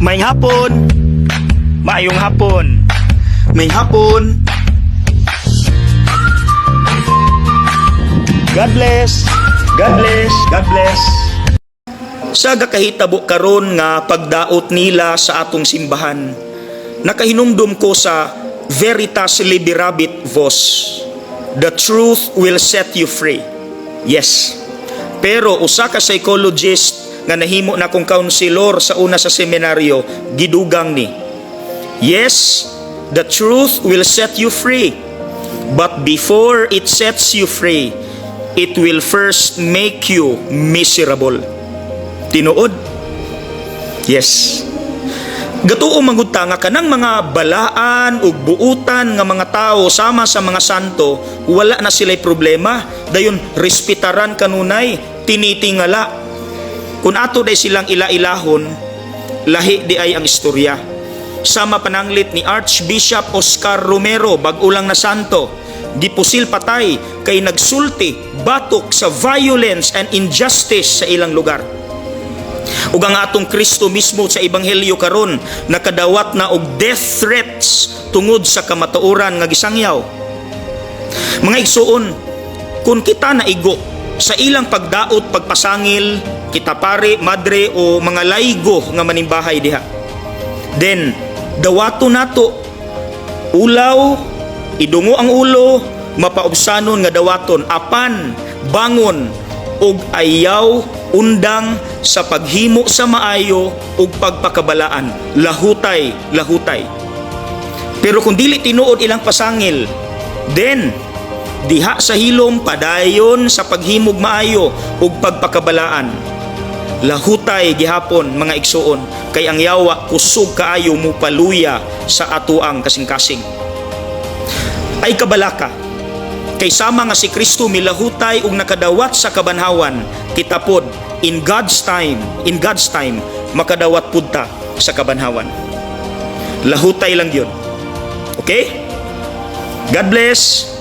Maayong hapon. Maayong hapon. Maayong hapon. God bless. God bless. God bless. Sa gakahitabo karon nga pagdaot nila sa atong simbahan, nakahinumdum ko sa "Veritas liberabit vos." The truth will set you free. Yes. Pero usa ka psychologist nga nahimo na kong counselor sa una sa seminaryo, gidugang ni. Yes, the truth will set you free. But before it sets you free, it will first make you miserable. Tinuod? Yes. Gatuo man gud ta nga kanang mga balaan ug buutan nga mga tao sama sa mga santo, wala na sila'y problema. Dayon respetaran kanunay, tinitingala. Kung ato day silang ila-ilahon, lahi di ay ang istorya. Sama pananglit ni Archbishop Oscar Romero, bag-o lang na santo, gipusil patay kay nagsulti batok sa violence and injustice sa ilang lugar. Ug ang atong Kristo mismo sa ebanghelyo karon, nakadawat na og death threats tungod sa kamatuoran nga gisangyaw. Mga igsuon, kung kita naigo sa ilang pagdaot, pagpasangil, kita pare, madre o mga laygo nga manimbahay diha, then dawato nato ulaw, idungo ang ulo, mapaubsanon nga dawaton, apan bangon ug ayaw undang sa paghimo sa maayo ug pagpakabalaan. Lahutay, lahutay. Pero kung dili tinuod ilang pasangil, then diha sa hilom, padayon sa paghimog maayo ug pagpakabalaan. Lahutay gihapon, mga igsuon, kay ang yawa kusog kaayo mo paluya sa atuang kasing-kasing. Ay kabalaka kay sama nga si Kristo milahutay ug nakadawat sa kabanhawan, kita pod in God's time, in God's time makadawat pud ta sa kabanhawan. Lahutay lang yun. Okay? God bless.